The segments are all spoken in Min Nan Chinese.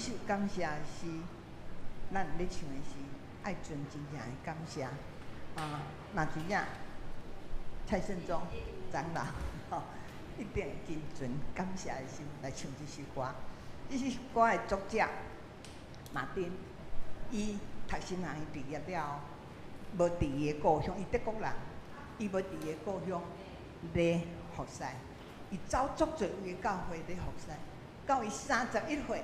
首感謝的詩，咱咧唱的是愛存真正的感謝。啊，若真正蔡勝忠長老吼，一定真存感謝的心來唱這首歌。這首歌的作者馬丁，伊讀神學院畢業了後，無佇伊的故鄉，伊德國人，伊無佇伊的故鄉咧服侍，伊走足濟位的教會咧服侍，到伊31歲，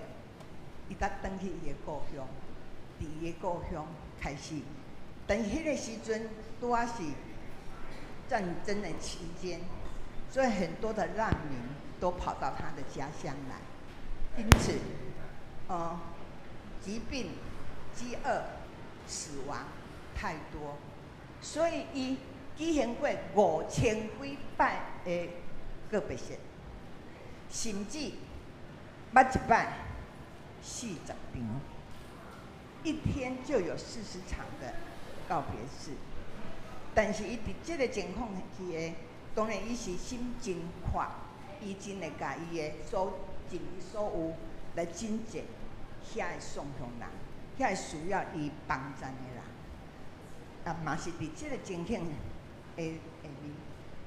伊才轉去伊的故鄉，佇伊的故鄉開始。但是彼個時陣拄仔是戰爭的期間，所以很多的難民都跑到他的家鄉來，因此，疾病、飢餓、死亡太多，所以伊舉行過5000幾擺的告別式，甚至捌一擺40場，一天就有40場的告別式。但是伊佇這個情況之下，當然伊是心真闊，伊真會共伊的所盡伊所有來拯救遐個喪鄉人，遐個需要伊幫贊的人。啊，嘛是佇這個情形的下面，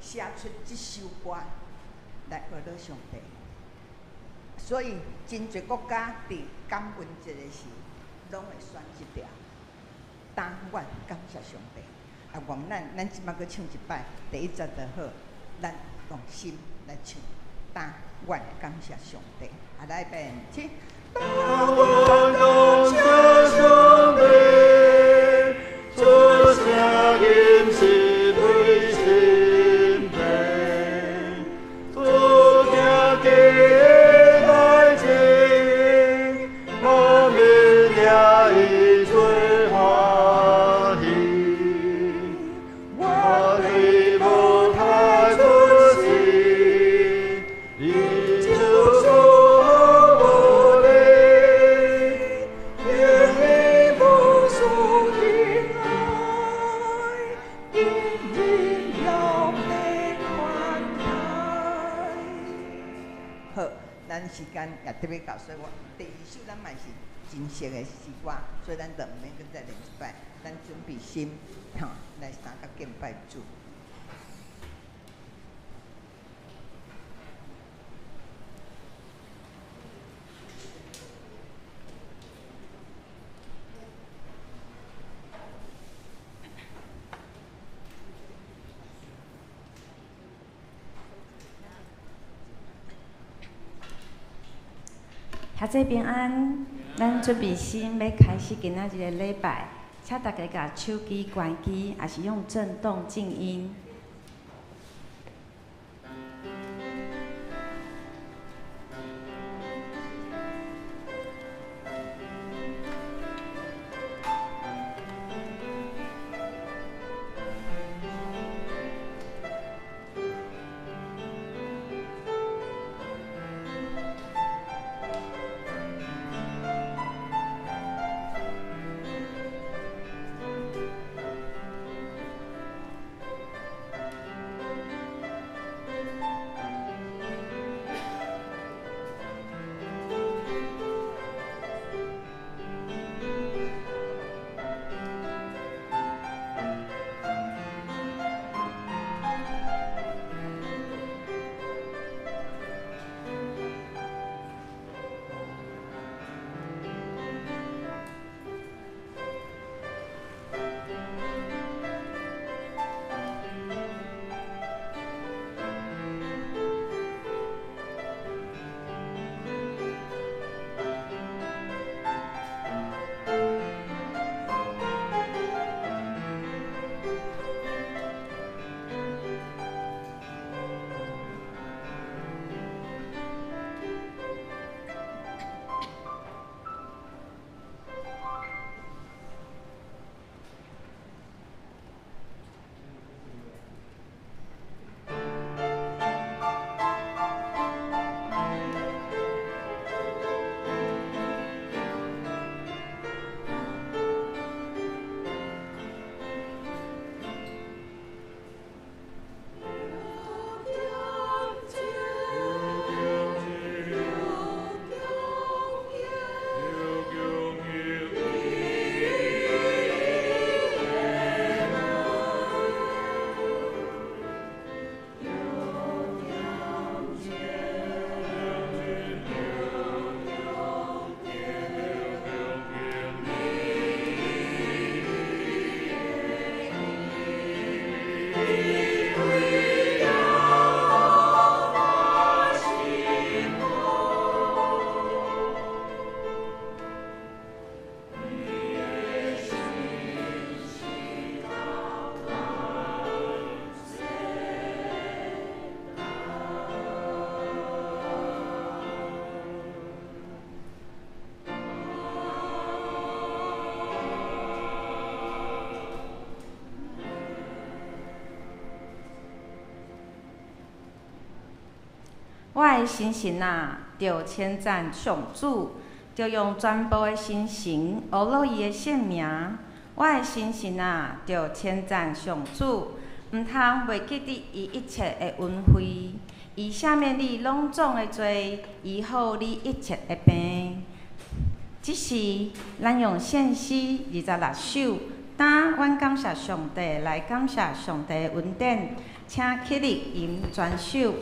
寫出這首歌來哀樂上帝。所以，真濟國家佇感恩節的時，攏會選這條。但願感謝上帝。啊，願咱咱這擺閣唱一擺，第一節就好，咱用心來唱。但願感謝上帝。啊，來變起。但願感謝上帝，出聲音是對心扉，做行假的代誌，我免掠伊做歡喜。我對無太出世，伊就說我嘞，願你無數的愛，因榮耀的寬待。好，咱時間也特別到，所以我第二首咱嘛是真熟的詩歌，所以咱就毋免閣再練一擺。咱準備心，吼，來三個敬拜主。兄弟平安，咱準備心欲開始今仔日的禮拜，請大家共手機關機，抑是用震動靜音。我的心神啊，著稱讚上主，著用全部的心神呵咾伊的聖名。我的心神啊，著稱讚上主，毋通袂記得伊一切的恩惠。伊赦免你攏總的罪，醫好你一切的病。這時，咱用聖詩26首，當阮感謝上帝來感謝上帝的恩典，請起立吟全首。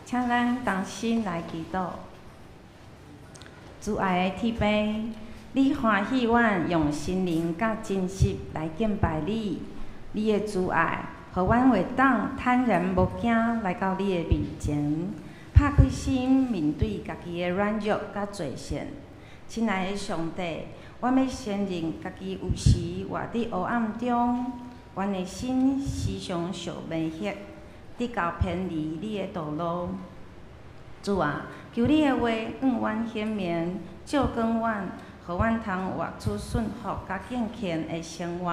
請咱同心來祈禱。慈愛的天父，你歡喜阮用心靈佮真實來敬拜你。你的慈愛，予阮會當坦然無驚來到你的面前，拍開心面對家己的軟弱佮罪性。親愛的上帝，阮欲承認家己有時活佇黑暗中，阮的心時常受迷惑，直到偏離你的道路。主啊，求你的話向阮顯明，照光阮，予阮通活出順服佮敬虔的生活。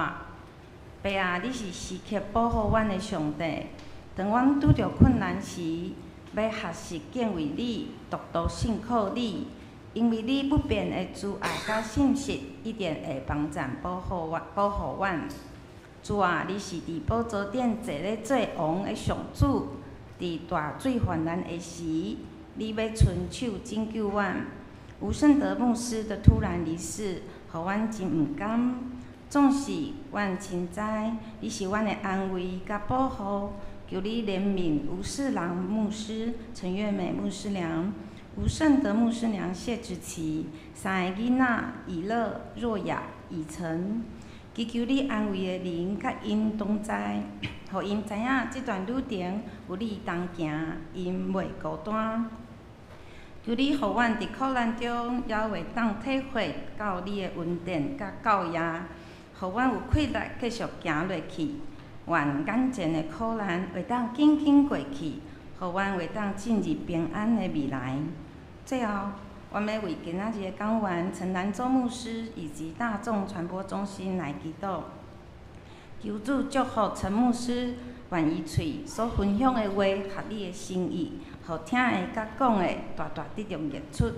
爸啊，你是時刻保護阮的上帝。當阮拄著困難時，欲學習敬畏你，獨獨信靠你，因為你不變的慈愛佮信實，一定會幫贊保護阮，保護阮。主啊，你是佇寶座頂坐咧做王的上主，佇大水泛濫的時，你欲伸手拯救阮。吳勝德牧師的突然離世，予阮真毋甘。總是阮深知，你是阮的安慰佮保護。求你憐憫吳世郎牧師、陳月美牧師娘、吳勝德牧師娘謝芷琪三个囡仔以樂、若雅、以晨。祈求你安慰的靈佮𪜶同在，予𪜶知影這段旅程有你同行，𪜶袂孤單。求你予阮佇苦難中，猶會當體會到你的恩典佮教掖，予阮有氣力繼續行落去。願眼前的苦難會當緊緊過去，予阮會當進入平安的未來。最後，我欲為今仔日的講員陳南州牧師以及大眾傳播中心來祈禱，求主祝福陳牧師，願伊喙所分享的話合你的心意，予聽的佮講的大大得著益處。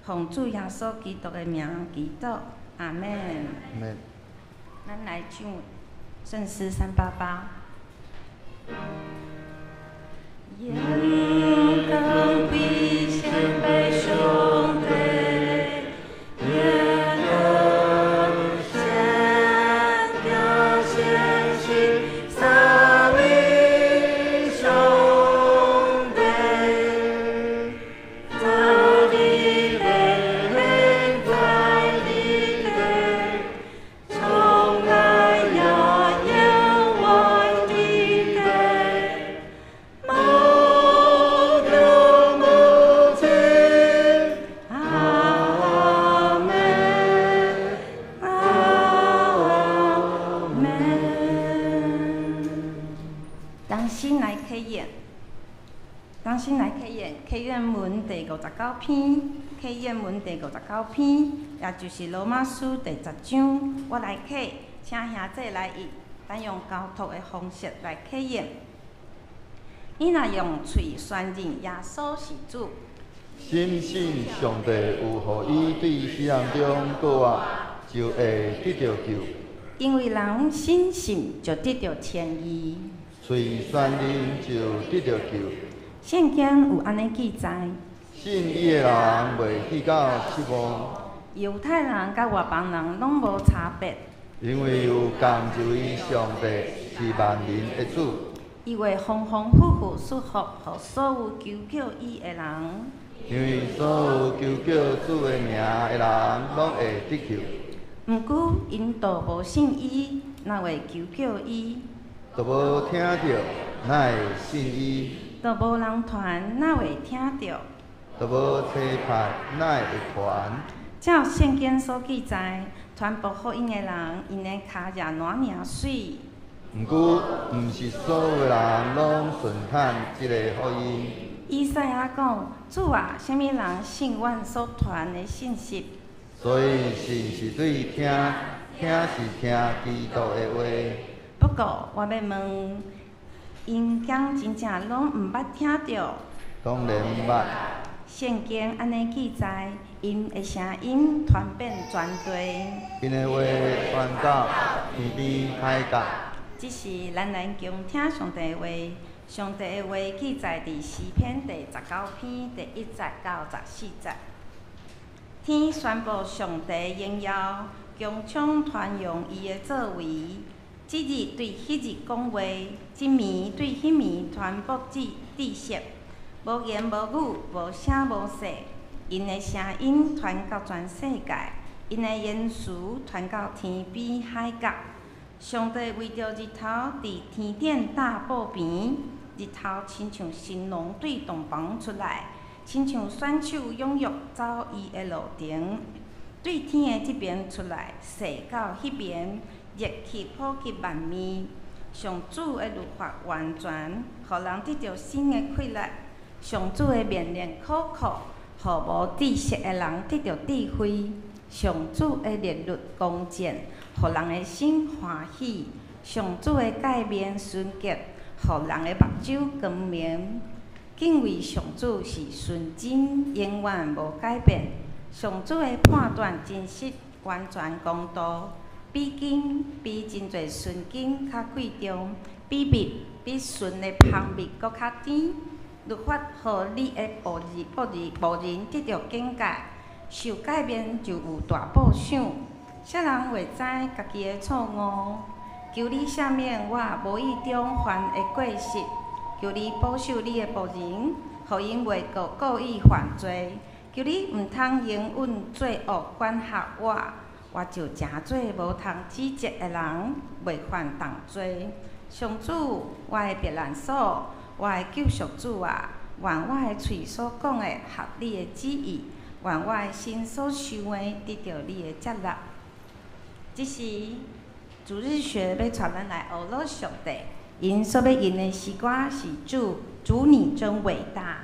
奉主耶穌基督的名祈禱，阿們。阿們。咱來唱。聖詩388。仰光歸獻俾上帝，仰光聖潔聖聖三位上帝，在地的在地的，從來也永遠的的。無窮無盡，阿們，阿們。同心來啟願，同心來啟願，啟願文第59篇，啟願文第五十九篇，也就是羅馬書第10章，我來啟，請兄弟來譯，咱用交託的方式來啟願。你若用喙宣認耶穌是主，深信上帝有予伊對死人中復活，就會得著救。因為人深信就得著稱義。喙宣認就得著救。聖經有按呢記載：信伊的人袂去到失望，猶太人佮外邦人攏無差別，因為有仝一位上帝是萬民的主，伊會豐豐富富賜福予所有求叫伊的人。因為所有求叫主的名的人攏會得救。毋過𪜶都無信伊，哪會求叫伊？都無聽著，哪會信伊？都無人傳，哪會聽著？都無差派，哪會傳？照聖經所記載，傳播福音的人，𪜶的跤跡偌爾媠。毋過，毋是所有的人攏順趁這个福音。以賽亞講：主啊，啥物人信阮所傳的信息？所以信是對聽，聽是聽基督的話。不過，我欲問，𪜶敢真正攏毋捌聽著？當然捌。聖經按呢記載，𪜶的聲音傳遍全地。𪜶的話傳到天邊海角。這是咱來恭聽上帝的話。上帝的話記載佇詩篇第19篇第1節到14節。天宣布上帝榮耀，穹蒼傳揚伊的作為。這日對彼日講話，這暝對彼暝傳播知知識。無言無語，無聲無勢，𪜶的聲音傳到全世界，𪜶的言辭傳到天邊海角。上帝為著日頭佇天頂搭布棚，日頭親像新郎對洞房出來，親像選手踴躍走伊的路程，對天的這邊出來，射到彼邊，熱氣普及萬面。上主的律法完全，予人得著新的氣力；上主的命令可靠，予無知識的人得著智慧。上主的律例公正，予人的心歡喜；上主的誡命純潔，予人的目睭光明。敬畏上主是純真，永遠無改變。上主的判斷真實，完全公道，比金比真濟純金較貴重，比蜜比純的蜂蜜閣較甜。律法予你的僕人僕人僕人得著警戒，受誡命就有大報賞。啥人會知家己的錯誤？求你赦免我無意中犯的過失，求你保守你的僕人，予𪜶袂閣故意犯罪。求你毋通容忍罪惡管轄我，我就成做無通指責的人，袂犯重罪。上主，我的避難所，我的救贖主啊，願我的喙所講的合你的旨意，願我的心所想的得著你的接納。這是主日學欲帶咱來學樂上帝，𪜶所欲吟的詩歌是主，主你真偉大。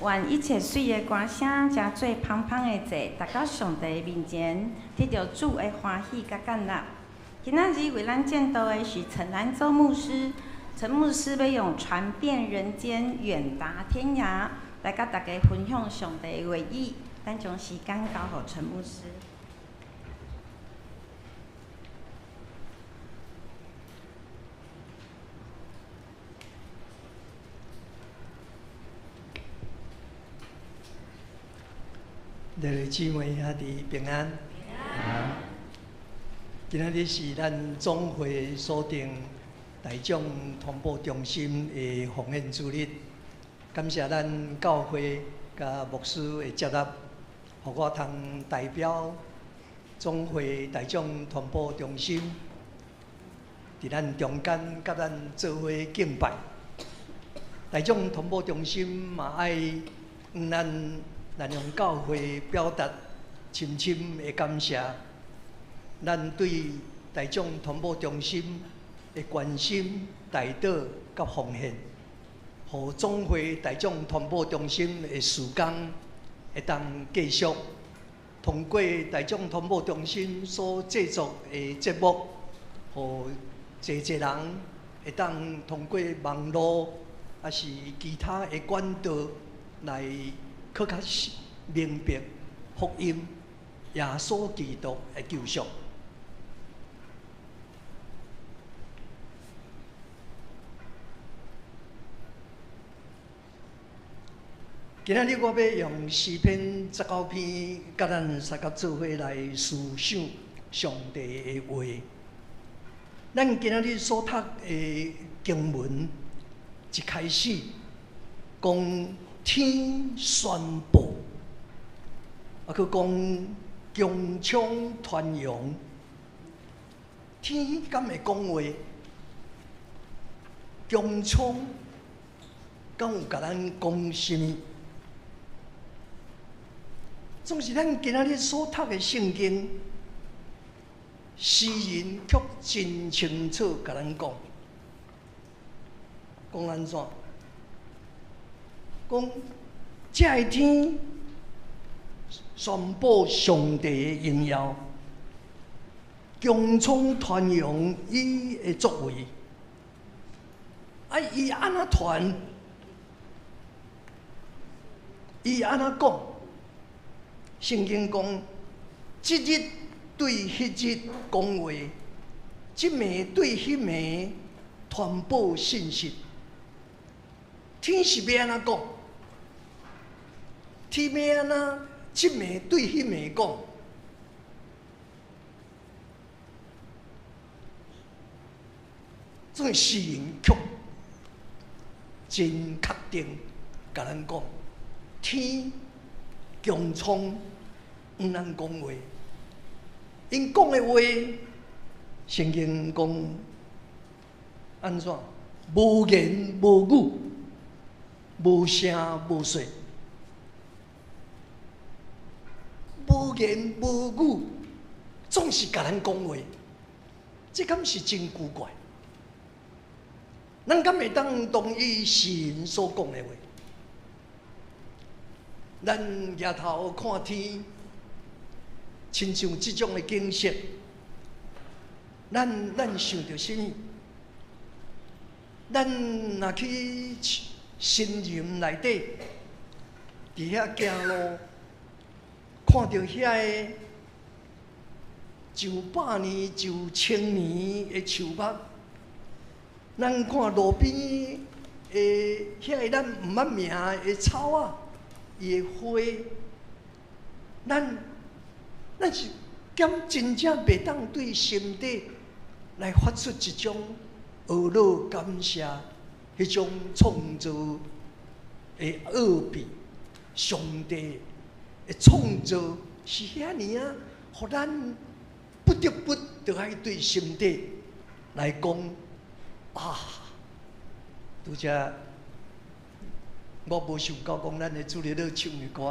願一切媠的歌聲，成做芳芳的祭，達到上帝面前，得著主的歡喜佮悅納。今仔日為咱證道的是陳蘭州牧師，陳牧師欲用傳遍人間，遠達天涯，來佮大家分享上帝的話語。咱將時間交予陳牧師。各位姊妹兄弟平安。今仔日是咱總會所定大眾傳播中心的奉獻主日，感謝咱教會佮牧師的接納，予我通代表總會大眾傳播中心，佇咱中間佮咱做伙敬拜。大眾傳播中心嘛愛向咱南陽教會表達深深的感謝，咱對大眾傳播中心的關心、代禱佮奉獻，予總會大眾傳播中心的事工會當繼續通過大眾傳播中心所製作的節目，予濟濟人會當通過網路，抑是其他的管道來閣較明白福音、耶穌基督的救贖。今仔日我欲用詩篇19篇，佮咱相佮做伙來思想上帝的話。咱今仔日所讀的經文，一開始講天宣布，閣講穹蒼傳揚，天敢會講話？穹蒼敢有共咱講啥物？總是咱今仔日所讀的聖經，詩人卻真清楚共咱講，講按怎？講這个天宣布上帝的榮耀，穹蒼傳揚伊的作為。啊，伊按怎傳？伊按怎講？聖經講，這日對彼日講話，這暝對彼暝傳播信息。天是欲按怎講？天欲按怎？這暝對彼暝講，這個詩人卻真確定，共咱講，天穹蒼向咱講話，𪜶講的話，聖經講按怎？無言無語，無聲無息。無言無語，總是共咱講話，這敢是真古怪？咱敢會當同意詩人所講的話？咱舉頭看天，親像這種的景色，咱想著啥物？咱若去森林內底，佇遐行路，看著遐个上百年、上千年的樹木，咱看路邊的遐个咱毋捌名的草仔，伊的花，咱是敢真正袂當對心底來發出一種呵咾感謝，彼種創造的奧秘，上帝的創造是遐爾仔，予咱不得不著愛對心底來講啊！拄才我無想到講咱的主日咧唱的歌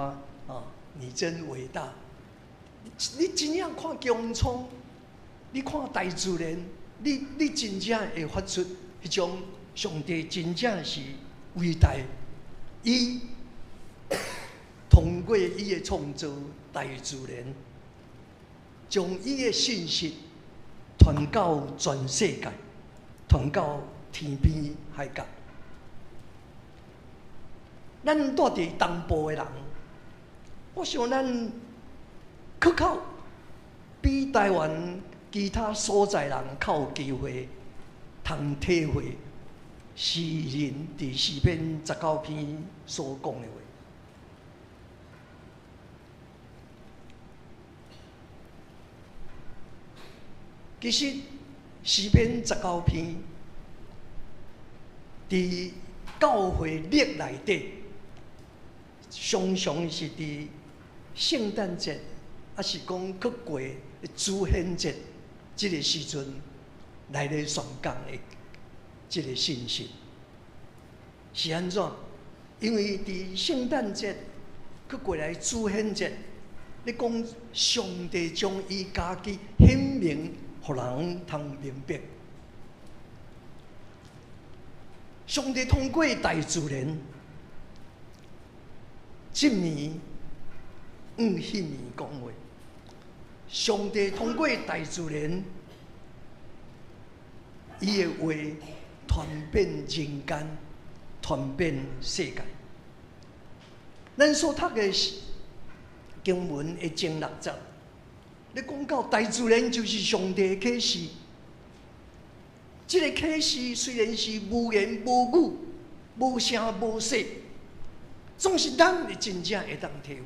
啊，你真偉大！你真正看穹蒼，你看大自然，你真正會發出彼種上帝真正是偉大，伊過伊的創造大自然，將伊的信息傳到全世界，傳到天邊海角。咱住佇東部的人，我想咱閣較比台灣其他所在人較有機會通體會詩人佇詩篇十九篇所講的話。其實詩篇十九篇佇教會曆內底，常常是佇聖誕節，抑是講閣過主顯節這个時陣來咧宣講的這个信息，是按怎？因為佇聖誕節閣過來主顯節，咧講上帝將伊家己顯明，予人通明白。上帝通過大自然，這暝向彼暝講話。上帝通過大自然，伊的話傳遍人間，傳遍世界。咱所讀的經文的前六節，咧講到大自然就是上帝的啟示。這个啟示雖然是無言無語、無聲無息，總是咱會真正會當體會。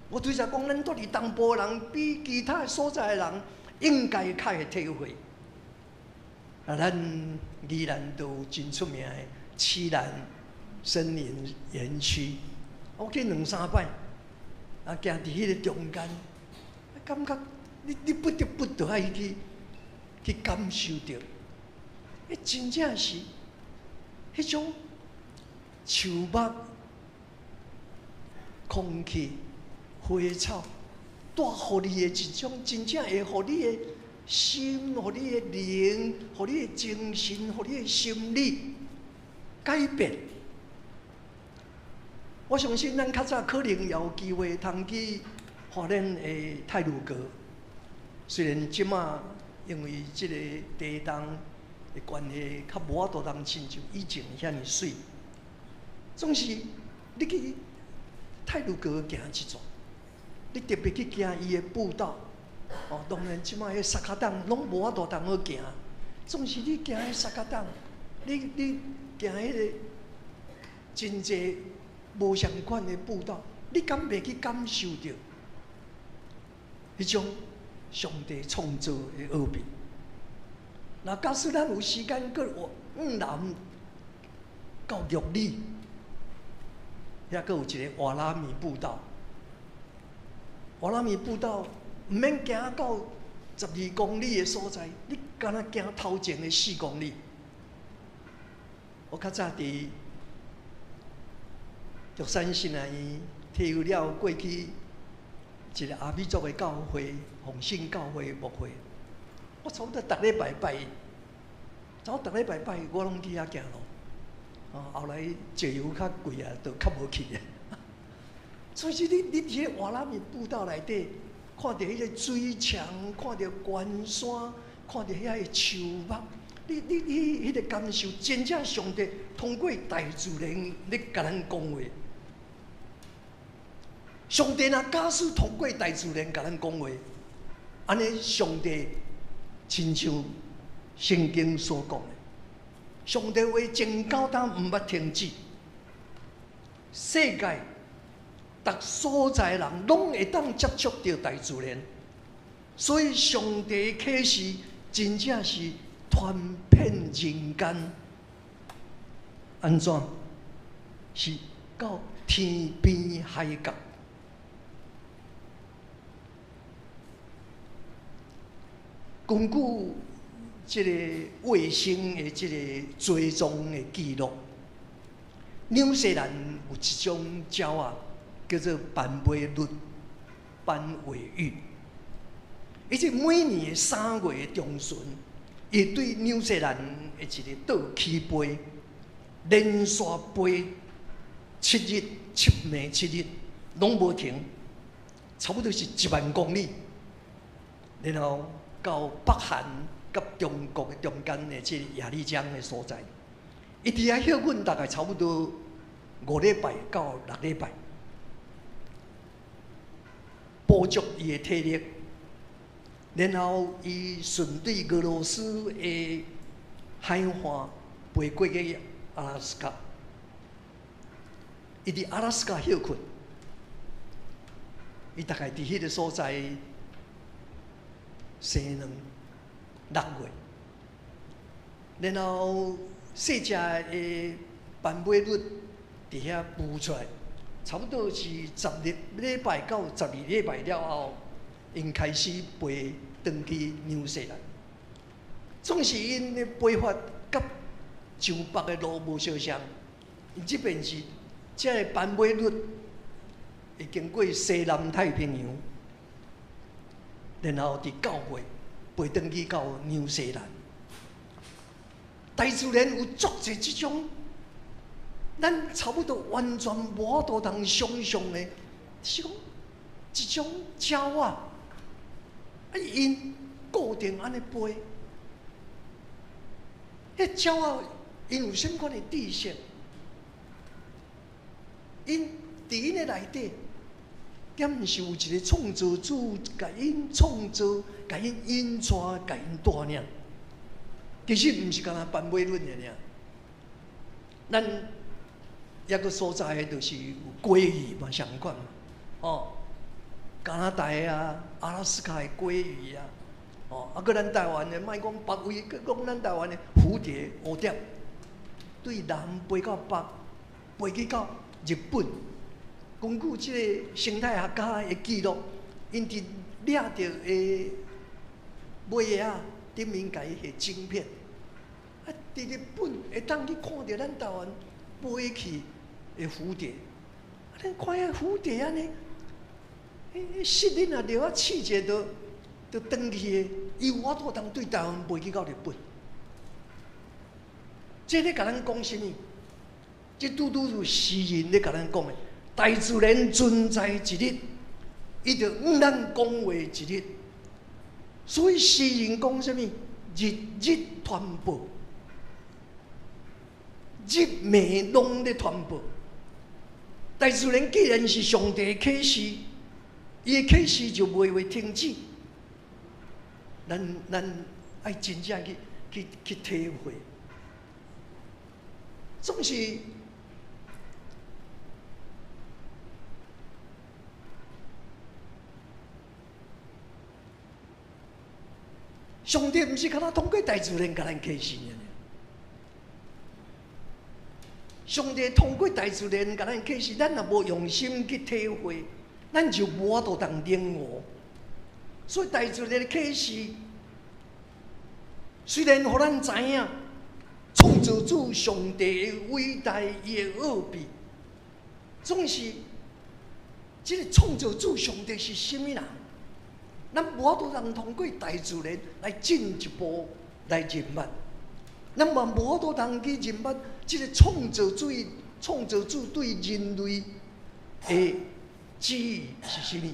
我拄才講，咱住佇東部的人比其他所在的人應該較會體會。啊，咱宜蘭都有真出名的棲蘭森林園區，我去兩三擺，啊，行佇彼個中間，感覺你不得不著愛去感受著，彼真正是彼種樹木、空氣、花草帶予你的一種真正會予你的心、予你的靈、予你的精神、予你的心理改變。我相信咱較早可能也有機會通去花蓮的太魯閣，雖然這馬因為這个地動的關係，較無法度通親像以前遐爾媠。總是你去太魯閣行一轉，你特別去行伊的步道，哦，當然這馬彼沙跤桶攏無法度通好行。總是你行彼沙跤桶，你行彼个真濟無相仝的步道，你敢袂去感受著彼種上帝創造的奧秘？若假使咱有時間，閣往南到玉里，遐閣有一个瓦拉米步道。瓦拉米步道毋免行到12公里的所在，你敢若行頭前的4公里。我較早佇玉山神學院退休了，過去一个阿美族的教會，奉信教會牧會，我差不多逐禮拜拜，差不多逐禮拜拜，我攏去遐行路。啊，後來石油較貴啊，就較無去啊。所以你佇彼瓦拉米步道內底，看著彼个水牆，看著關山，看著遐个樹木，你彼个感受，真正上帝通過大自然咧共咱講話。上帝若假使通過大自然共咱講話，按呢上帝親像聖經所講的，上帝話前九冬毋捌停止，世界逐所在人攏會當接觸著大自然，所以上帝啟示真正是傳遍人間。按怎？是到天邊海角。根據這个衛星的這个追蹤的記錄，紐西蘭有一種鳥仔叫做斑尾鷸、斑尾鷸。伊這每年的3月中旬，伊對紐西蘭的一个島起飛，連續飛7日、7暝7日，攏無停，差不多是1萬公里，然後到北韓佮中國的中間的這個鴨綠江的所在，伊佇遐歇睏大概差不多5禮拜到6禮拜，補足伊的體力，然後伊順對俄羅斯的海岸飛過去阿拉斯加，伊佇阿拉斯加歇睏。伊大概佇彼個所在生卵6月，然後細隻的斑尾鷸佇遐孵出來，差不多是10禮拜到12禮拜了後，𪜶開始飛轉去紐西蘭。總是𪜶的飛法佮上北的路無相像，𪜶這邊是這个斑尾鷸。會經過西南太平洋，然後佇9月飛轉去到紐西蘭。大自然有足濟這種，咱差不多完全無法度通想像的，是講一種鳥仔，啊，𪜶固定按呢飛，彼鳥仔𪜶有啥物款的知識？𪜶佇𪜶的內底，敢毋是有一個創造主，共𪜶創造、共𪜶引帶、共𪜶帶領？其實毋是干焦斑尾鷸爾。咱抑閣所在的，就是有鮭魚嘛，相仝嘛，哦，加拿大啊、阿拉斯加的鮭魚啊，哦，啊，閣咱台灣的，莫講別位，閣講咱台灣的蝴蝶、蝴蝶，對南飛到北，飛去到日本。根據這个生態學家的記錄，𪜶佇掠著的尾仔頂面共伊下晶片，啊，佇日本會當去看著咱台灣飛去的蝴蝶，啊，咱看彼蝴蝶按呢，彼吸恁若著啊試者就就轉去的，伊有法度通對台灣飛去到日本。這咧共咱講啥物？這拄拄是詩人咧共咱講的。大自然存在一日，伊就向咱講話一日。所以詩人講啥物？日日傳報，日暝攏咧傳報。大自然既然是上帝的啟示，伊的啟示就袂會停止。咱愛真正去體會，總是。上帝毋是干焦通過大自然共咱啟示爾。上帝通過大自然共咱啟示，咱若無用心去體會，咱就無法度通領悟。所以大自然的啟示，雖然予咱知影創造主上帝的偉大，伊的奧秘，總是這个創造主上帝是啥物人？咱無法度通通過大自然來進一步來認捌，咱嘛無法度通去認捌這个創造主、創造主對人類的旨意是啥物。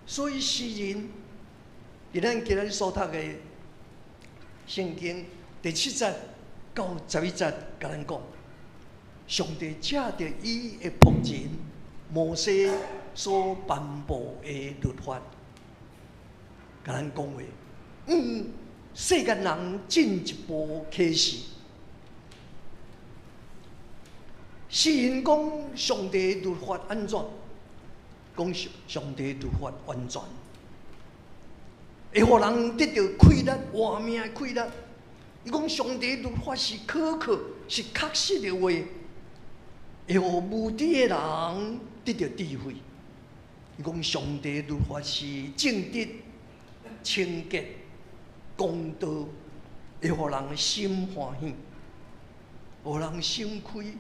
所以詩人佇咱今日所讀的聖經第7節到11節，共咱講，上帝藉著伊的僕人摩西所頒布的律法，共咱講話，向世間人進一步啟示。詩人講上帝律法按怎？講上帝律法完全，會予人得著快樂，活命的快樂。伊講上帝律法是可靠，是確實的話，會予無知的人得著智慧。伊講上帝律法是正直、清潔、公道，會予人心歡喜，予人心開。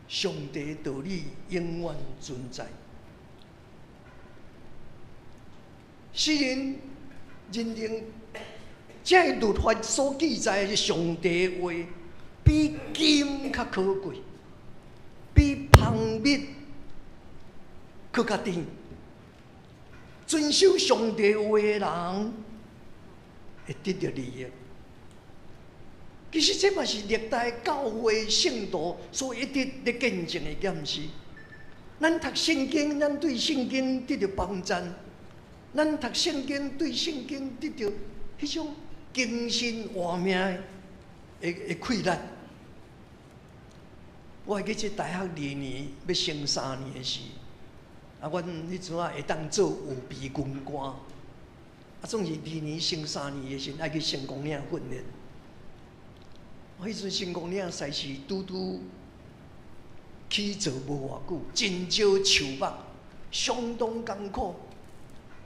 上帝道理永遠存在。詩人認定，這个律法所記載的上帝的話，比金較可貴，比蜂蜜閣較甜。遵守上帝話的人會得著利益。其實這嘛是歷代教會聖徒所一直咧見證的，敢毋是？咱讀聖經，咱對聖經得著幫贊；咱讀聖經，對聖經得著彼種精神活命的氣力。我會記這大學二年欲升三年的時，啊，阮彼陣仔會當做預備軍官，啊，總是二年升三年的時陣，愛去成功嶺訓練。彼陣成功嶺實在是拄拄起造無偌久，真少樹木，相當艱苦。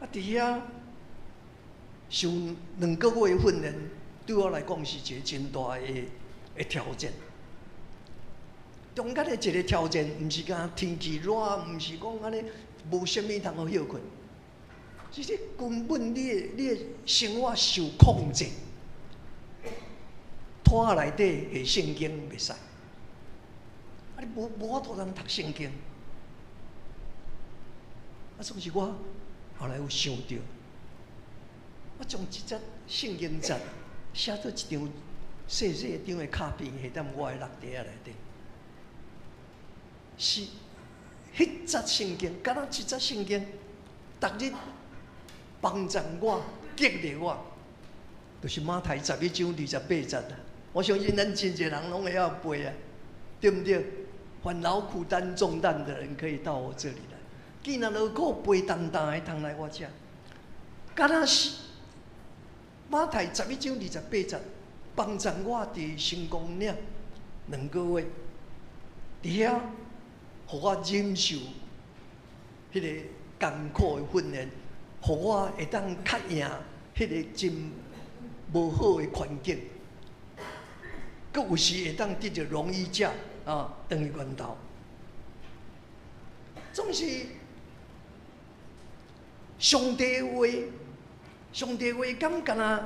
啊，佇遐受2個月的訓練，對我來講是一個真大的挑戰。中間的一個挑戰，毋是講天氣熱，毋是講按呢無啥物通好歇睏，其實根本你的生活受控制，拖內底下聖經袂使，啊你無法度通讀聖經。啊，總是我後來有想著，我將這節聖經節寫做一張細細張的卡片，下踮我的櫥櫃仔內底。是彼節聖經，敢若這節聖經，逐日幫助我、激勵我，就是馬太11章28節。我相信咱真濟人攏會曉背啊，對毋對？凡勞苦擔重擔的人，可以到我這裡來。飢若勞苦背重擔的，通來我遮。敢若是馬太十一章二十八節，幫助我佇成功嶺2個月，佇遐，予我忍受彼个艱苦的訓練，予我會當較贏彼个真無好的環境，閣有時會當得著榮譽假啊，轉去源頭。總是上帝話，上帝話敢敢若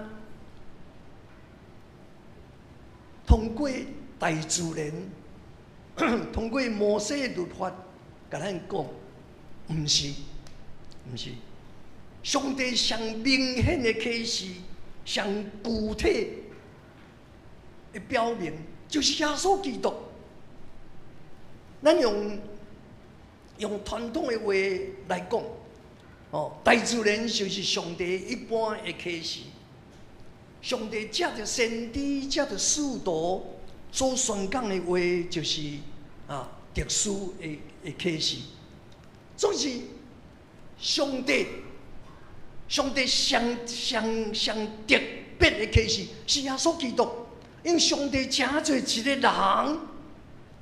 通過大自然，通過摩西律法，共咱講，毋是，毋是。上帝上明顯的啟示，上具體的表明，就是耶穌基督。咱用傳統的話來講，哦，大自然就是上帝一般的啟示。上帝藉著先知、藉著使徒所宣講的話，就是特殊的啟示。總是上帝，上帝上上上特別的啟示是耶穌基督，因為上帝成做一個人，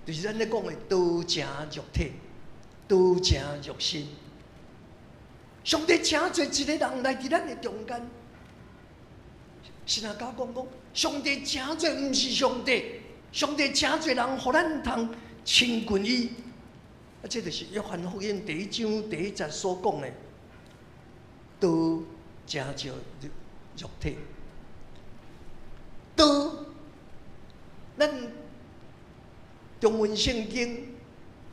就是咱咧講的道成肉體，道成肉身。上帝成做一個人來佇咱的中間，神啊，教講講，上帝成做毋是上帝，上帝成做人，予咱通親近伊。啊，這就是約翰福音第1章第1節所講的，道成就肉體。道，咱中文聖經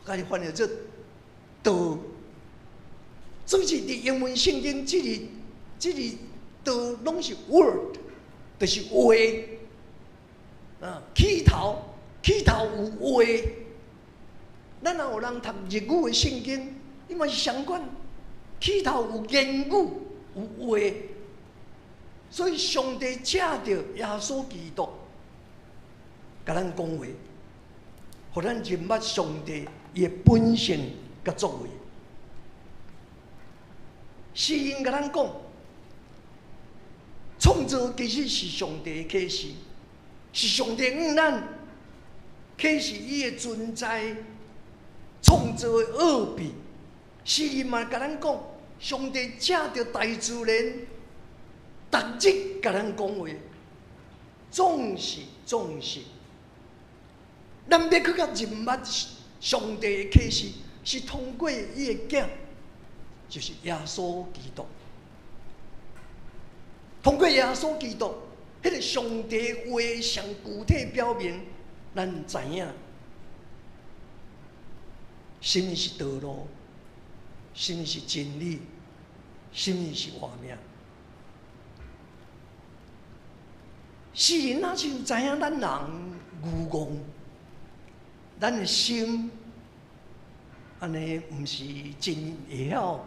共伊翻譯做道，總是佇英文聖經，這個道攏是 word，就是話。啊，起頭有話。咱若有人讀日語的聖經，伊嘛是相款，起頭有言語，有話。所以上帝藉著耶穌基督，共咱講話，予咱認捌上帝伊的本性佮作為。詩人共咱講，創造其實是上帝的啟示，是上帝向咱啟示伊的存在，創造的奧秘。詩人嘛共咱講，上帝藉著大自然，逐日共咱講話，總是，咱欲閣較認捌上帝的啟示，是通過伊的囝，就是耶穌基督。通過耶穌基督，彼個上帝話上具體表明，咱知影，啥物是道路，啥物是真理，啥物是活命。诗人若像知影咱人愚戇，咱的心按呢毋是真会晓，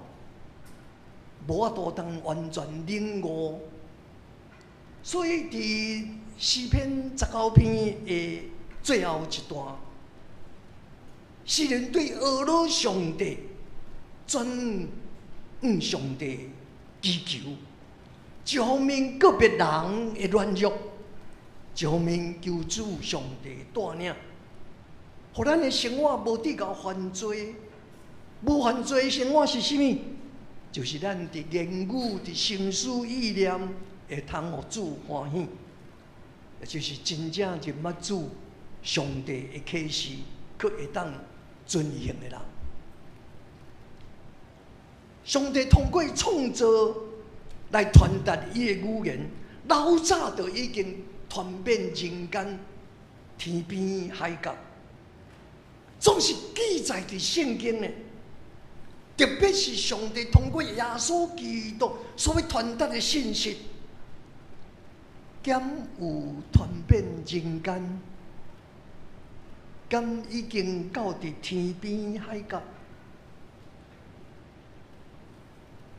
無法度通完全領悟。所以佇詩篇19篇的最後一段，詩人對阿羅上帝轉向上帝祈求，一方面告別人的軟弱，一方面求主上帝帶領，予咱的生活無致到犯罪。無犯罪的生活是啥物？就是咱佇言語、佇心思意念會通予主歡喜，也就是真正認捌主上帝的啟示，閣會當遵行的人。上帝通過創造來傳達伊的語言，老早就已經傳遍人間天邊海角，總是記載佇聖經的。特別是上帝通過耶穌基督所欲傳達的信息，敢有傳遍人間？敢已經到佇天邊海角？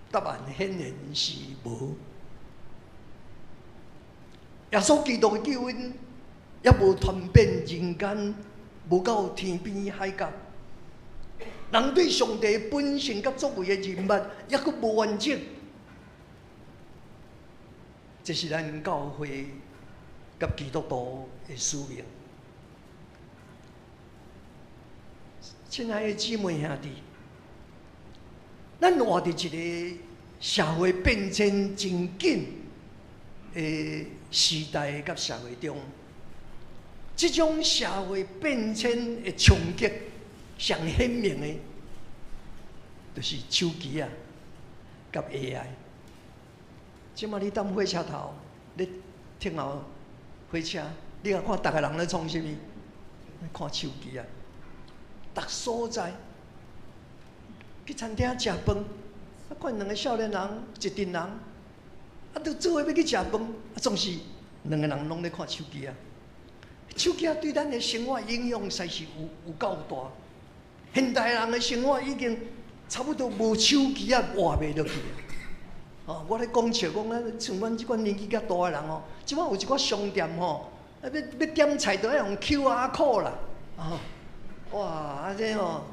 答案顯然是無。耶穌基督的救恩猶無傳遍人間，無到天邊海角。人對上帝本性佮作為的認捌，猶閣無完整。這是咱教會佮基督徒的使命。親愛的姊妹兄弟，咱活佇一個社會變遷真緊的時代佮社會中，這種社會變遷的衝擊，上顯明的，就是手機啊，佮 AI。這馬你踮火車頭，咧等候火車，你若看逐个人咧創啥物？看手機啊！逐所在去餐廳食飯，啊，看兩个少年人，一陣人，啊，都做伙欲去食飯，啊，總是兩个人攏咧看手機啊。手機啊，對咱的生活影響實在是有夠大。現代人的生活已經差不多無手機啊，活袂落去。哦，我咧講笑講啊，像阮這款年紀較大的人吼，這擺有一寡商店吼，啊欲欲點菜都愛用 QR code 啦，啊，哇，啊這吼，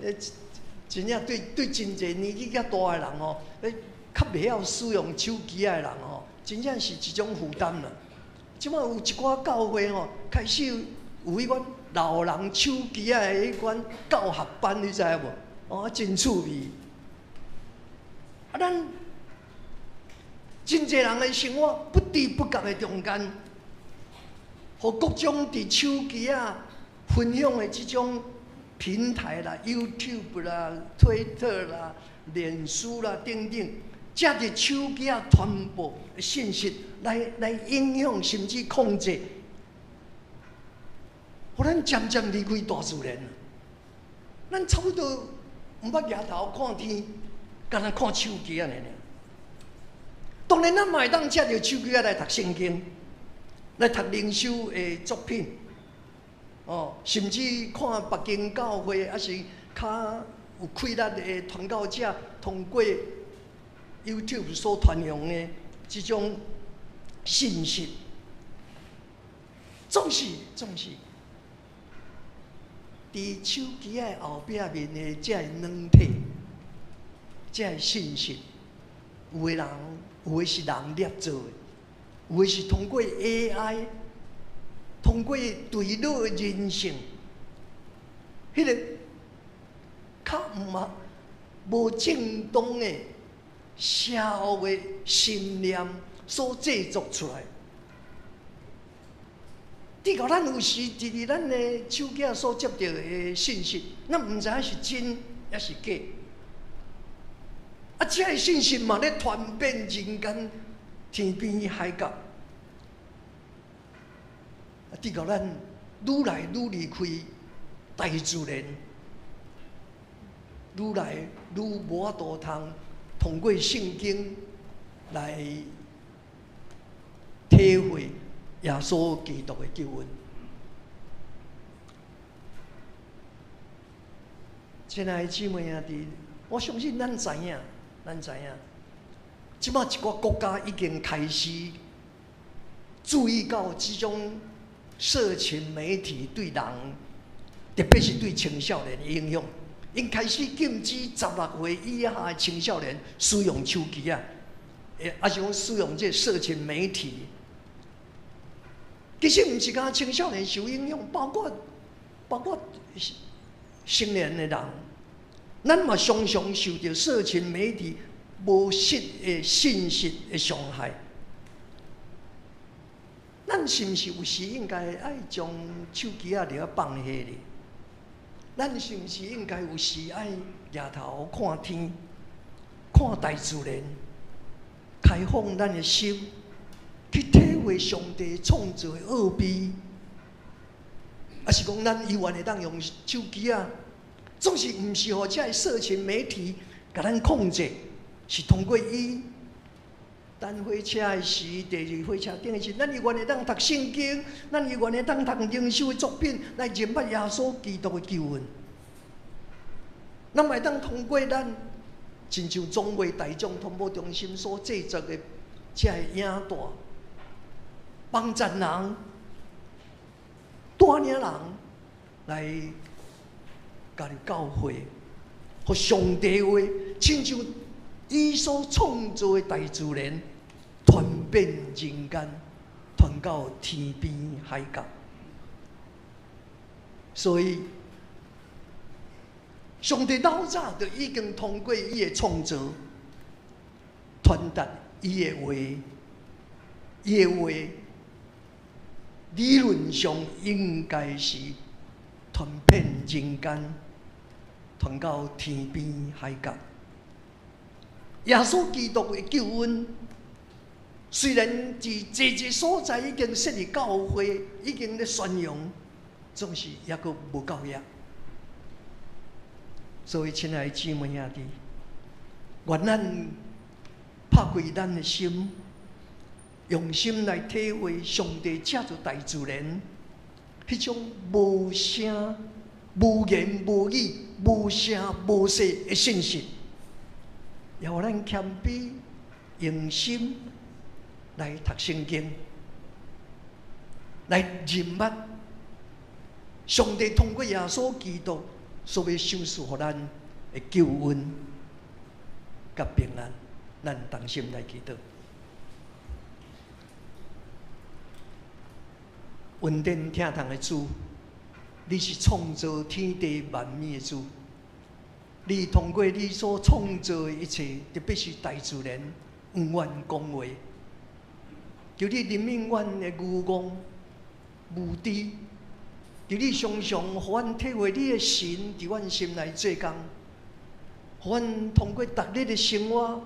欸真正對對真濟年紀較大的人吼，欸較袂曉使用手機仔的人吼，真正是一種負擔啦。這擺有一寡教會吼，開始有彼款老人手機仔的彼款教學班，你知影無？哦，真趣味。啊，咱真濟人的生活不知不覺的中間，予各種佇手機仔分享的這種平台啦、YouTube 啦、推特啦、臉書啦等等，藉著手機仔傳播的信息來來影響甚至控制，予咱漸漸離開大自然。咱差不多毋捌舉頭看天，干焦看手機按呢爾。當然，咱嘛會當藉著手機仔來讀聖經，來讀靈修的作品，哦，甚至看別間教會，抑是較有氣力的傳教者，通過 YouTube 所傳揚的這種信息，總是總是，佇手機仔後壁面的這个軟體，這个信息，有的人有的是人捏造的，有的是通過 AI，通過對腦的人性，彼个較毋啊無正當的邪惡的信念所製作出來。直到咱有時佇佇咱的手機仔所接著的信息，咱毋知影是真抑是假。啊，這个信息嘛咧傳遍人間天邊海角。啊，直到咱愈來愈離開大自然，愈来愈無法度通通過聖經來體會耶穌基督的救恩。親愛的姊妹兄弟，我相信咱知影，咱知影，這擺一寡國家已經開始注意到這種社群媒體對人，特別是對青少年的影響。𪜶開始禁止16歲以下的青少年使用手機啊，抑是講使用這社群媒體。其實毋是干焦青少年受影響，包括成年的人，咱嘛常常受著社群媒體無實的信息的傷害。咱是毋是有時應該愛將手機仔著放下咧？咱是毋是應該有時愛舉頭看天，看大自然，開放咱的心，去體會上帝創造的奧秘？抑是講咱猶原會當用手機仔，總是毋是予這个社群媒體共咱控制，是通過伊等火車的時，坐佇火車頂的時，咱猶原會當讀聖經，咱猶原會當讀靈修的作品來認捌耶穌基督的救恩。咱嘛會當通過咱親像總會大眾傳播中心所製作的這個影帶，幫助人、帶領人來加入教會，予上帝話親像伊所創造的大自然，傳遍人間，傳到天邊海角。所以，上帝老早就已經通過伊的創造，傳達伊的話，伊的話理論上應該是傳遍人間，傳到天邊海角。耶穌基督的救恩，雖然佇濟濟所在已經設立教會，已經咧宣揚，總是猶閣無夠額。所以，親愛的姊妹兄弟，願咱拍開咱的心，用心來體會上帝藉著大自然，彼種無聲、無言、無語、無聲無息的信息，也予咱謙卑、用心來讀聖經，來認捌上帝通過耶穌基督所欲賞賜予咱的救恩佮平安。咱同心來祈禱。恩典疼痛的主，你是創造天地萬物的主，你通過你所創造的一切，特別是大自然，向阮講話，求你憐憫阮的愚戇、無知，求你常常予阮體會你的神佇阮心內做工，予阮通過逐日的生活，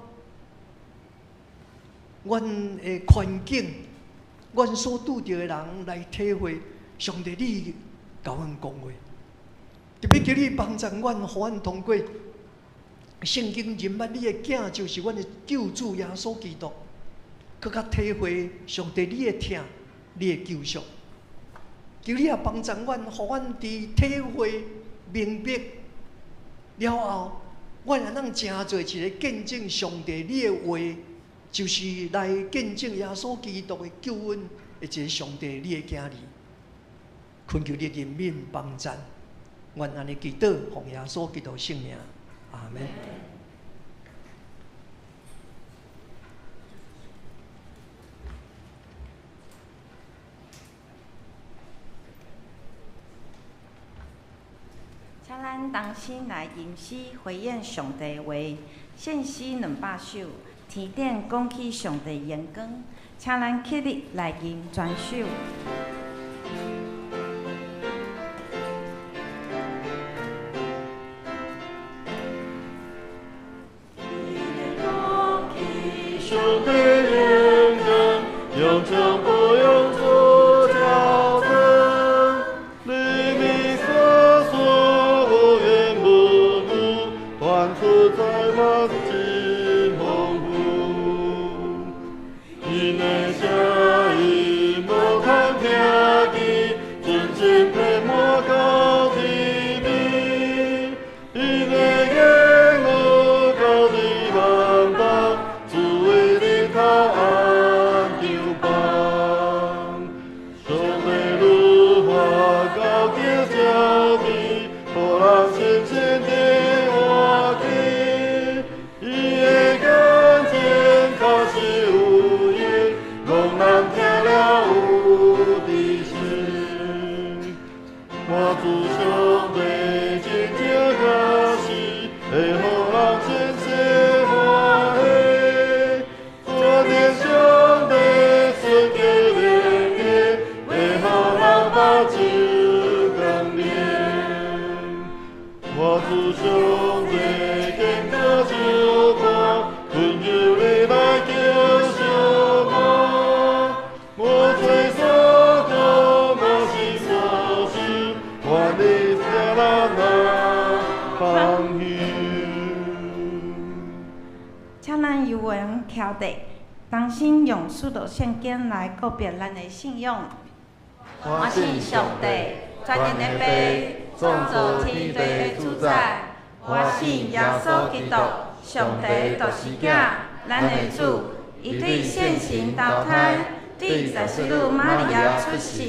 阮的環境，阮所拄著的人來體會上帝你共阮講話，特別求你幫助阮，予阮通過聖經認捌你的囝就是阮的救主耶穌基督，閣較體會上帝你的疼，你的救贖。求你也幫助阮，予阮佇體會明白了後，阮會當成做一个見證上帝你的話，就是來見證耶穌基督的救恩的一个上帝你的囝兒。懇求你憐憫幫助，阮按呢祈禱，奉耶穌基督聖名，阿們。請咱同心來吟詩回應上帝話，獻詩200首，天頂講起上帝榮光，請咱起立來吟全首。上帝榮光，用將不用做教訓，你民所說無言無語，傳会予人真济欢喜。主天上帝尊敬荣耀，会予人目睭光明。我主上帝坚固相伴，恳求你来救赎我。我罪所过，我心所想，愿你接纳那放休。请咱由缘徛地，同心用使徒圣经来告别咱的信仰。我信上帝，全能的父，创造天地的主宰。我信耶稣基督，上帝独生子，咱的主，伊对圣神投胎，对十四女玛利亚出世，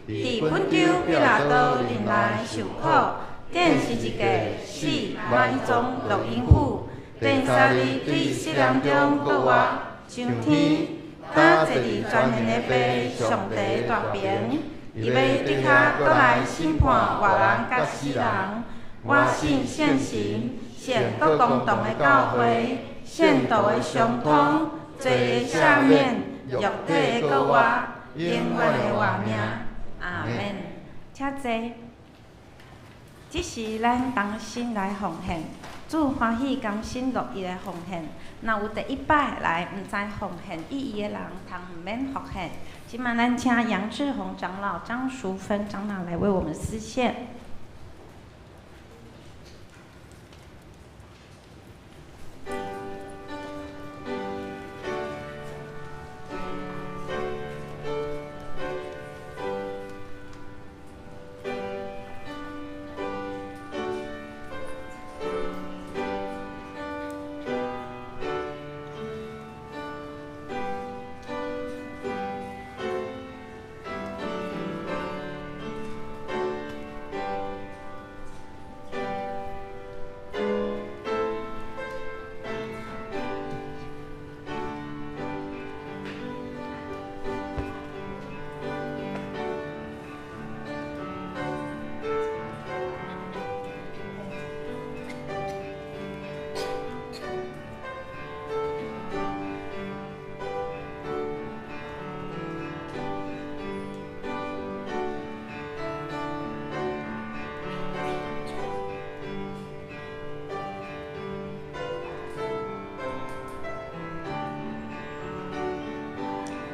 伫本丢彼拉多忍耐受苦，钉十字架死，埋葬落阴府，第三日对死人中复活，上天，担坐伫全能的父上帝大爿，伊欲伫遐阁来审判活人佮死人。我信圣神，圣各公同的教会，圣徒的相通，罪的赦免，肉体的复活，永远的活命。阿们。请坐。这时咱同心来奉献，主欢喜甘心乐意的奉献。若有第一摆来毋知奉献意义的人，通毋免奉献。这摆咱请杨志宏长老、张淑芬长老来为我们司献。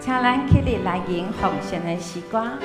请咱起立来吟奉献的诗歌。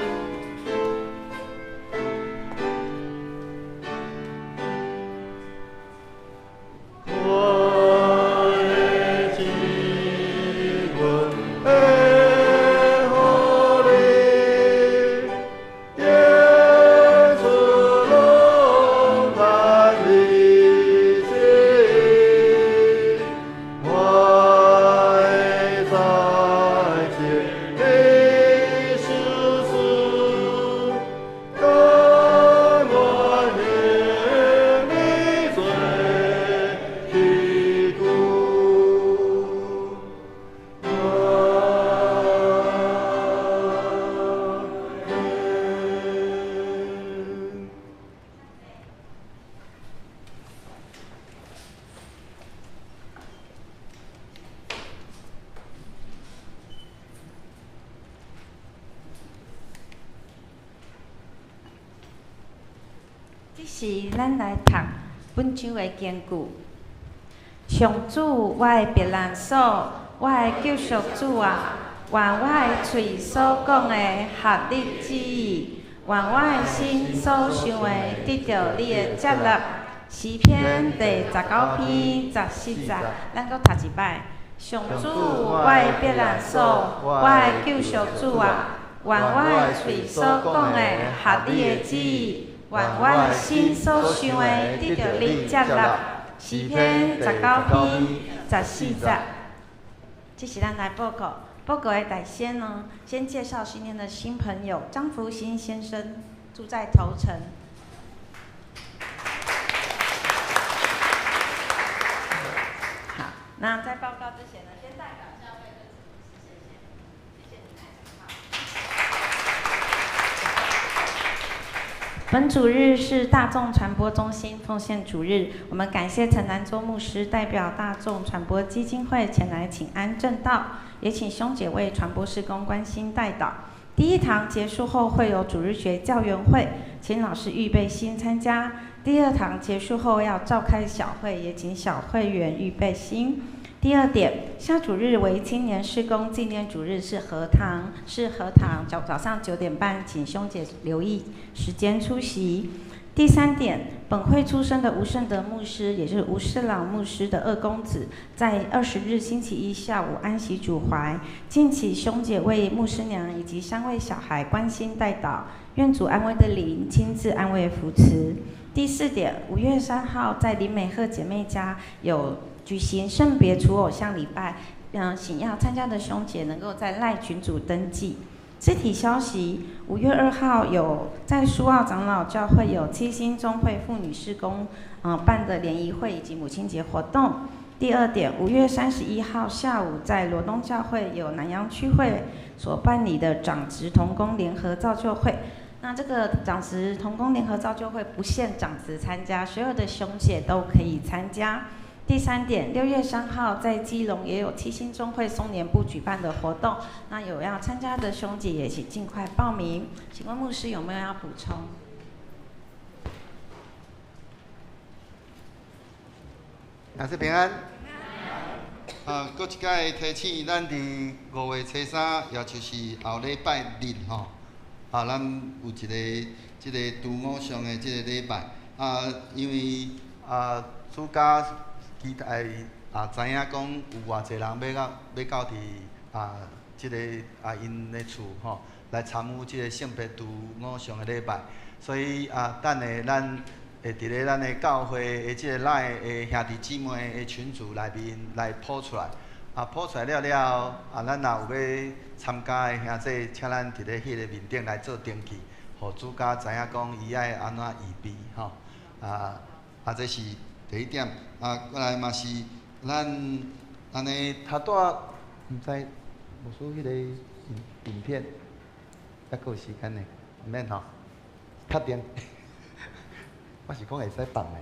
这时，咱来读本周的经句。上主，我的避难所，我的救赎主啊，愿我的喙所讲的合你旨意，愿我的心所想的得著你的接纳。诗篇第19篇14节，咱阁读一摆。上主，我的避难所，我的救赎主啊，愿我的喙所讲的合你的旨意。愿我的心所想的得著你接纳。诗篇19篇14节。这是咱来报告。报告的大先呢，先介绍今天的新朋友张福兴先生，住在头城。好，那在报告之前呢，先代表教会跟谢谢，谢谢你来。本主日是大众传播中心奉献主日，我们感谢陈南洲牧师代表大众传播基金会前来请安证道，也请兄姐为传播事工关心代祷。第一堂结束后会有主日学教员会，请老师预备心参加。第二堂结束后要召开小会，也请小会员预备心。第二点，下主日为青年事工纪念主日，是荷堂，是荷堂早上9点半，请兄姐留意时间出席。第三点，本会出身的吴胜德牧师，也就是吴世朗牧师的二公子，在20日星期一下午安息主怀。敬请兄姐为牧师娘以及三位小孩关心代祷，愿主安慰的灵亲自安慰扶持。第四点，5月3号在林美鹤姐妹家有举行圣别除偶像礼拜，请要参加的兄姐能够在 LINE 群组登记。肢体消息，5月2号有在苏澳长老教会有七星中会妇女事工办的联谊会以及母亲节活动。第二点，5月31号下午在罗东教会有南洋区会所办理的长执同工联合造就会。那这个长执同工联合造就会不限长执参加，所有的兄姐都可以参加。第三点，6月3号在基隆也有七星中会松年部举办的活动，那有要参加的兄姐也请尽快报名。请问牧师有没有要补充？大家平安。啊，阁一摆提醒，咱伫5月初3，也就是后礼拜日吼，啊，咱有一个这个除偶像的这个礼拜。啊，因为啊，主家期待啊，知影讲有偌济人欲到伫啊，这个啊𪜶的厝吼，来参与这个圣别除偶像的礼拜，所以啊，等下咱会伫咧咱的教会的这个 LINE 的兄弟姊妹的群组内面来铺出来，啊，铺出来了了后，啊，咱若有欲参加的兄弟，请咱伫咧彼个面顶来做登记，予主家知影讲伊爱按怎预备吼，啊啊，这是第一点，啊，过来嘛是咱按呢头拄仔，毋知牧师彼个影片，犹阁有时间呢，毋免吼，确定？我是讲会使放的。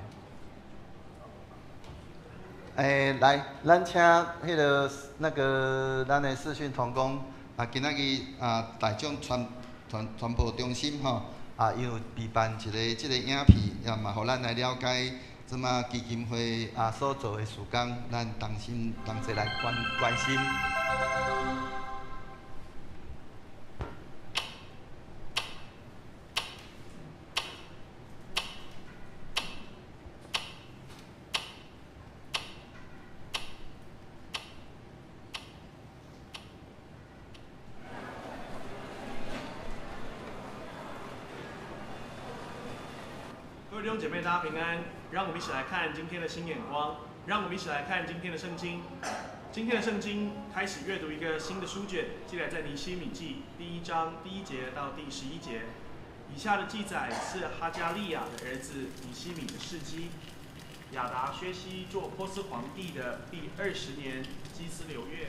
来，咱请彼个那个咱的视讯同工啊，今仔日啊大众传传传播中心吼，啊，伊有备办一个这个影片，也嘛，予咱来了解。这马基金会啊所做的事工，咱同心同齐来关关心。各位弟兄姐妹，大家平安。让我们一起来看今天的新眼光，让我们一起来看今天的圣经。今天的圣经开始阅读一个新的书卷，记载在尼希米记第一章第一节到第11节。以下的记载是哈加利亚的儿子尼希米的事迹。亚达薛西做波斯皇帝的第20年基斯流月。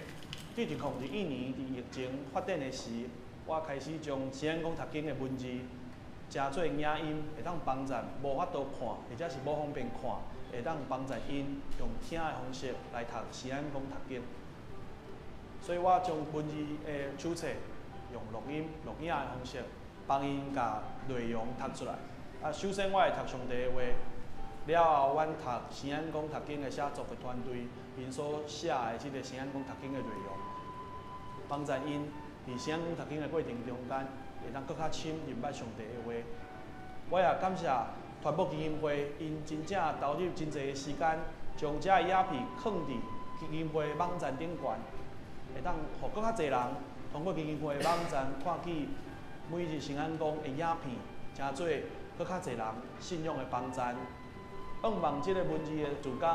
对2021年伫疫情发展的时，我开始将圣安讲读经的文字成做影音，会当帮助无法度看，或者是无方便看，会当帮助𪜶用听的方式来读圣安讲读经。所以我将文字的手册用录音、录影的方式，帮𪜶共内容读出来。啊，首先我会读上帝的话，了后阮读圣安讲读经的写作的团队，𪜶所写的这个圣安讲读经的内容，帮助𪜶伫圣安讲读经的过程中间，会当阁较深明白上帝的话。我也感谢传播基金会，𪜶真正投入真济的时间，将这个影片囥伫基金会网站顶悬，会当予阁较济人通过基金会网站看见每日圣安讲的影片，成做阁较济人信仰的帮助。向望这个文字的事工，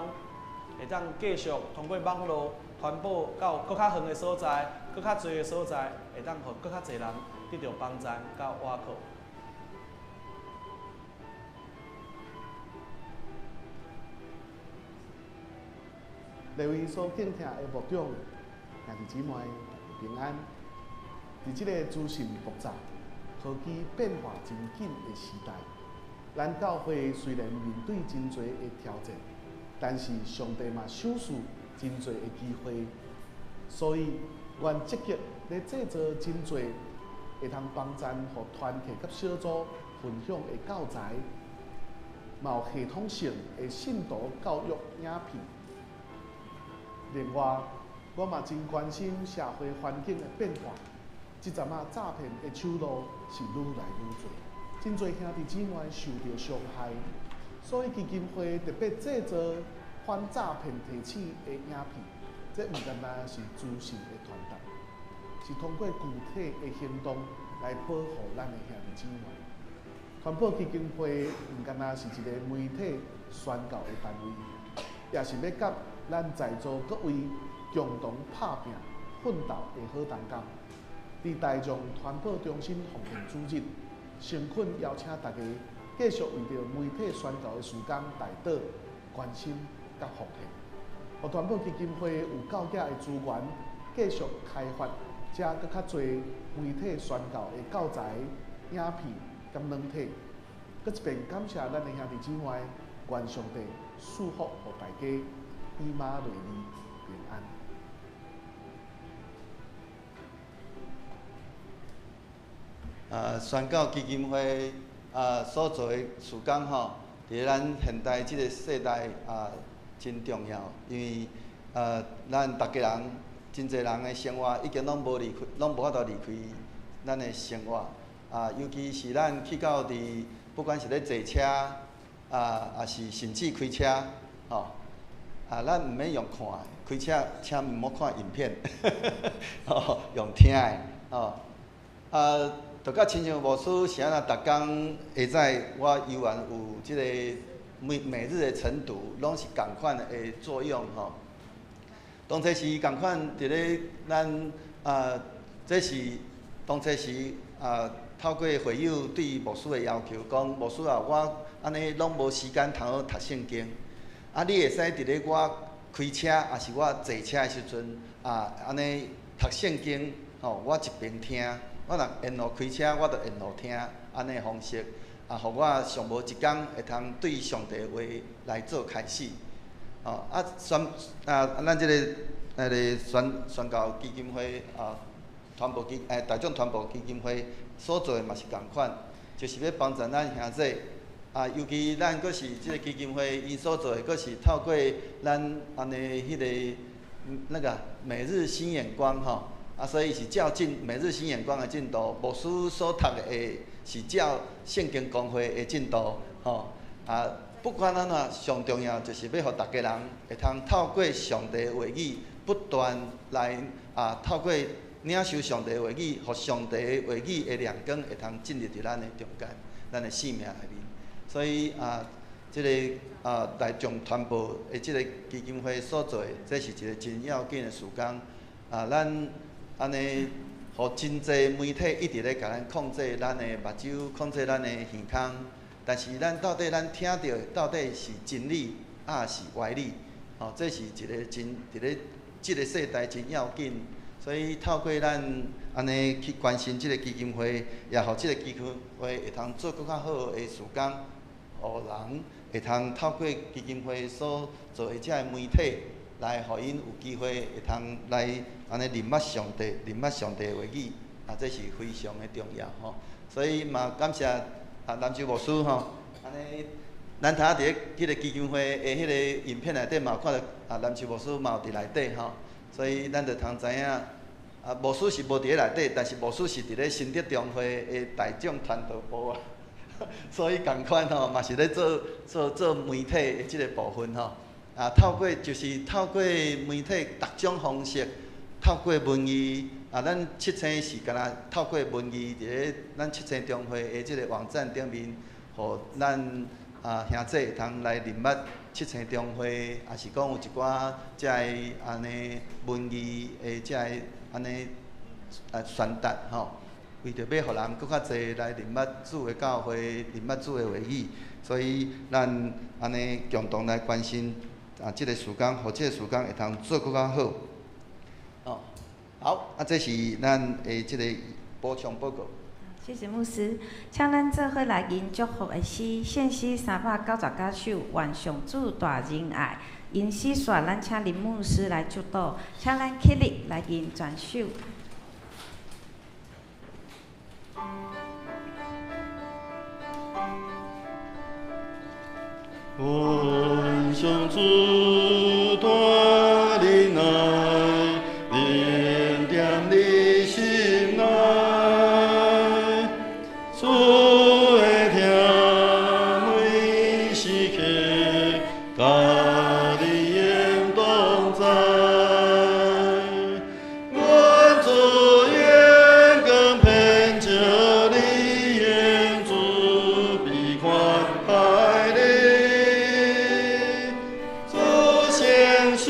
会当继续通过网路传播到阁较远的所在，阁较济的所在，会当予阁较济人得到帮助佮倚靠。列位所敬听的牧长、兄弟姊妹平安。伫这个资讯爆炸、科技变化真紧的时代，咱教會雖然面對真濟的挑戰，但是上帝嘛賞賜真濟的機會，所以阮積極咧製作真濟會通幫贊予團體佮小組分享的教材，嘛有系統性的信徒教育影片。另外，我嘛真關心社會環境的變化，這陣仔詐騙的手路是愈來愈濟，真濟兄弟姊妹受著傷害，所以基金會特別製作反詐騙提醒的影片。這毋單單是資訊的傳達，是通過具體的行動來保護咱的兄弟姊妹。傳播基金會毋單單是一個媒體宣教的單位，也是欲佮咱在座各位共同拍拚奮鬥的好同工。佇大眾傳播中心奉獻主日，誠懇邀請大家繼續為著媒體宣教的事工代禱、關心佮奉獻，予傳播基金會有夠額的資源，繼續開發遮閣較濟媒體宣教的教材、影片佮軟體。閣一遍感謝咱的兄弟姊妹，願上帝賜福予大家，以馬內利，平安。宣教基金會所做的事工吼，佇咱現代這個世代真重要，因為咱逐家人真濟人的生活已經攏無離開，攏無法度離開咱的生活。尤其是咱去到佇，不管是咧坐車，抑是甚至開車，吼，咱毋免用看的，開車請毋好看影片，吼，用聽的，吼，就甲親像牧師是按怎，逐工下早我猶原有這個每日的晨讀，攏是仝款的作用吼。當初時仝款佇咧咱這是當初時透過會友對牧師的要求，講牧師啊，我按呢攏無時間通好讀聖經，你會使佇咧我開車，抑是我坐車的時陣按呢讀聖經，吼，我一邊聽。我若沿路開車，我就沿路聽，按呢方式，予我上無一工會通對上帝的話來做開始。哦，宣咱這個那個宣教基金會傳播基大眾傳播基金會所做的嘛是仝款，就是欲幫助咱兄弟，尤其咱閣是這個基金會，𪜶所做的閣是透過咱按呢彼個那個每日新眼光吼。所以是照進每日新眼光的進度，牧師所讀的是照聖經公會的進度，吼。不管按怎，上重要就是欲予逐家人會通透過上帝的話語，不斷來透過領受上帝的話語，予上帝的話語的亮光會通進入佇咱的中間，咱的生命內面。所以這個大眾傳播的這個基金會所做的，這是一個真要緊的事工。咱按呢，予真濟媒體一直咧共咱控制咱的目睭，控制咱的耳孔。但是咱到底咱聽著的到底是真理，抑是歪理？吼，這是一個真佇咧這個世代真要緊。所以透過咱按呢去關心這個基金會，也予這個基金會會通做閣較好的事工，予人會通透過基金會所做的這個媒體，來予𪜶有機會會通來按呢認捌上帝，認捌上帝的話語，這是非常的重要吼。所以嘛，感謝南州牧師吼，按呢，咱頭仔佇咧彼個基金會的彼個影片內底嘛有看著南州牧師嘛有佇內底吼，所以咱就通知影，牧師是無佇咧內底，但是牧師是佇咧新德中會的大眾傳道部啊，所以仝款吼嘛是咧做媒體的這個部分吼。透過就是透過媒體逐種方式，透過文字，咱七星是敢若透過文字佇咧咱七星中會的這個網站頂面，予咱兄弟會通來認捌七星中會，抑是講有一寡遮个按呢文字的遮个按呢傳達吼，為著欲予人閣較濟來認捌主的教會，認捌主的話語，所以咱按呢共同來關心。這個事工，予這個事工會通做閣較好。哦，好，這是咱的這個補充報告。謝謝牧師，請咱做伙來吟祝福的詩，獻詩399首，願上主大仁愛。吟詩煞，咱請林牧師來祝禱，請咱起立來吟全首。願上主大仁愛，臨踮你心內，主的疼每時刻，佮你永同在。願主眼光遍照你，願主悲款待你。主誠心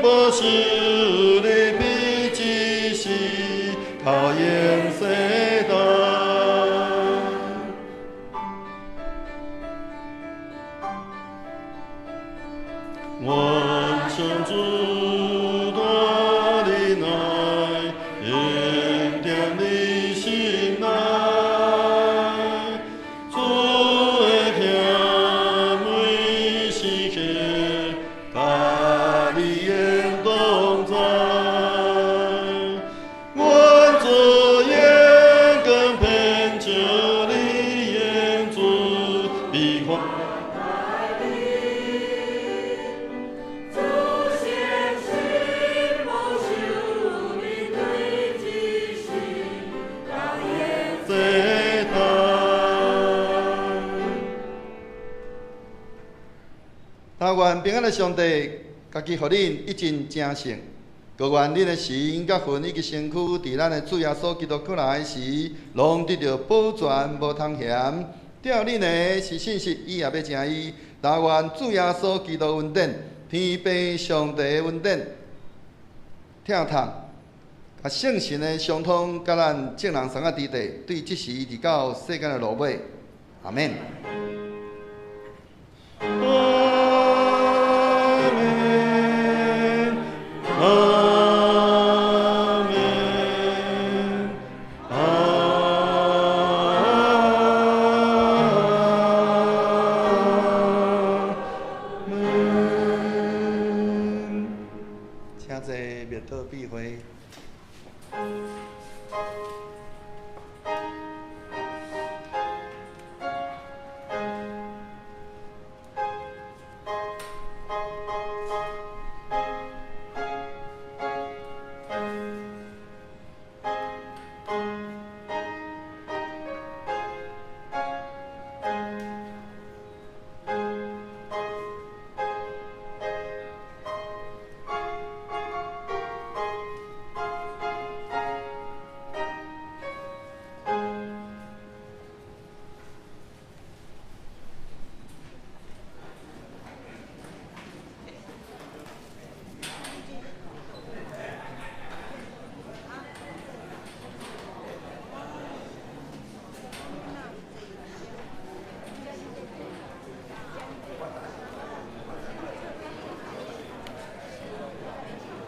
保守你，比一時到永世代。願上主大仁愛，臨踮你心內，主的疼每時刻，佮你永同在。願主眼光遍照你，願主悲款。世代。但願平安的上帝，家己予恁一盡成聖，閣願恁的神佮魂以及身軀，佇咱的主耶穌基督閣來時，攏得著保全，無通嫌。吊恁的是信實，伊也欲成伊。但願主耶穌基督恩典，天父上帝的恩典，疼痛，佮聖神的相通，佮咱眾人相佮佇地，對這時直到世間的落尾。阿們。阿們，阿們，阿們。請坐，默禱閉會。